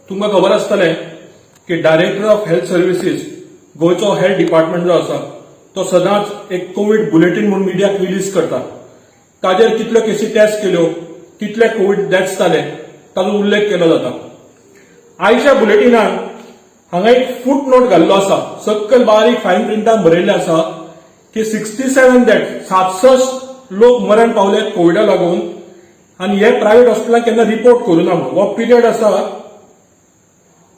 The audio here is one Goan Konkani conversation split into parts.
तुमकां खबर आसतलें की डायरेक्टर ऑफ हेल्थ सर्विसीस, गोंयचो हेल्थ डिपार्टमेंट जो आसा, तो सदांच एक कोवीड बुलेटीन म्हूण मिडियाक रिलीज करता. ताजेर कितल्यो केसी टेस्ट केल्यो, कितले कोवीड डेथ्स जाले, ताजो उल्लेख केलो जाता. आयच्या बुलेटिनान हांगा एक फूट नोट घाल्लो आसा. सकयल बारीक फायन प्रिंटान बरयल्लें आसा की 67 डेथ, 67 लोक मरण पावले कोविडा लागून आनी हे प्रायव्हेट हॉस्पिटलान केन्ना रिपोर्ट करूं ना म्हणून. हो पिरियड आसा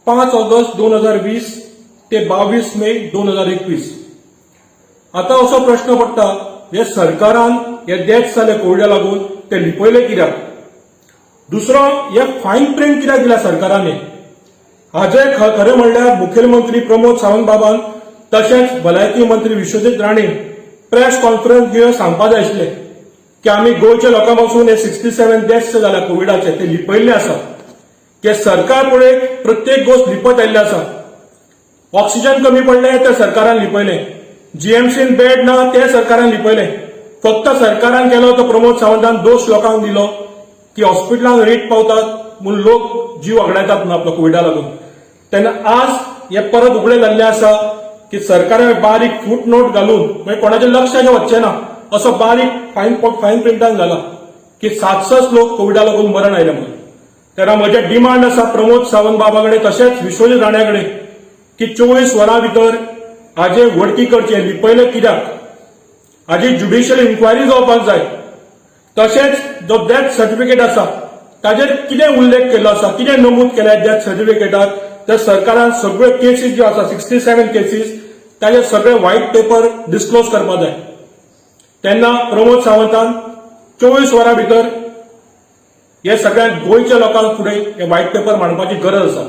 5 ऑगस्ट 2020 ते 22 मे 2021. आता असो प्रश्न पडटा, हे सरकारान हे डेथ जाले कोविडा लागून ते लिपयले कित्याक? दुसरो, हे फायन प्रिंट कित्याक दिल्या सरकारान? हाजे खरें म्हणल्यार मुखेलमंत्री प्रमोद सावंत बाबान तशेंच भलायकी मंत्री विश्वजीत राणे प्रेस कॉन्फरन्स घेवन सांगपा जाय आशिल्ले की आमी गोंयच्या लोकां पासून हे 67 डेथ्स जाल्या कोविडाचे ते लिपयल्ले आसा, की सरकार फुडें प्रत्येक गोश्ट लिपत आयिल्ले आसा. ऑक्सिजन कमी पडले ते सरकारान लिपयले, जीएमसीन बेड ना ते सरकारान लिपयले. फक्त सरकारान केलो तो प्रमोद सावंतान दोश लोकांक दिलो की हॉस्पिटलांत रेट पावतात म्हूण लोक जीव वगडायतात म्हणून आपलो कोविडा लागून. तेन्ना आज हे परत उगडे जाल्ले आसा की सरकारान बारीक फूट नोट घालून, म्हणजे कोणाच्या लक्षात वचचें ना असो बारीक फायन फायन प्रिंटान घाला की 67 लोक कोविडा लागून मरण आयले म्हणून. तेन्ना म्हजें डिमांड आसा प्रमोद सावंत बाबा कडेन तशेंच विश्वजीत राण्या कडेन की 24 वरां भितर हाजे वडकी करचे, लिपयले कित्याक, हाजी ज्युडिशियल इन्क्वायरी जावपाक जाय. तशेंच जो डेथ सर्टिफिकेट आसा ताजेर कितें उल्लेख केल्लो आसा, कितें नमूद केल्या डेथ सर्टिफिकेटार, तर सरकारान सगळ्यो केसीस ज्यो आसा, 67 केसीस, ताजेर सगळे व्हायट पेपर डिस्क्लोज करपाक जाय. तेन्ना प्रमोद सावंतान 24 वरां भितर हे सगळ्या गोंयच्या लोकांक फुडें हे व्हायट पेपर मांडपाची गरज आसा.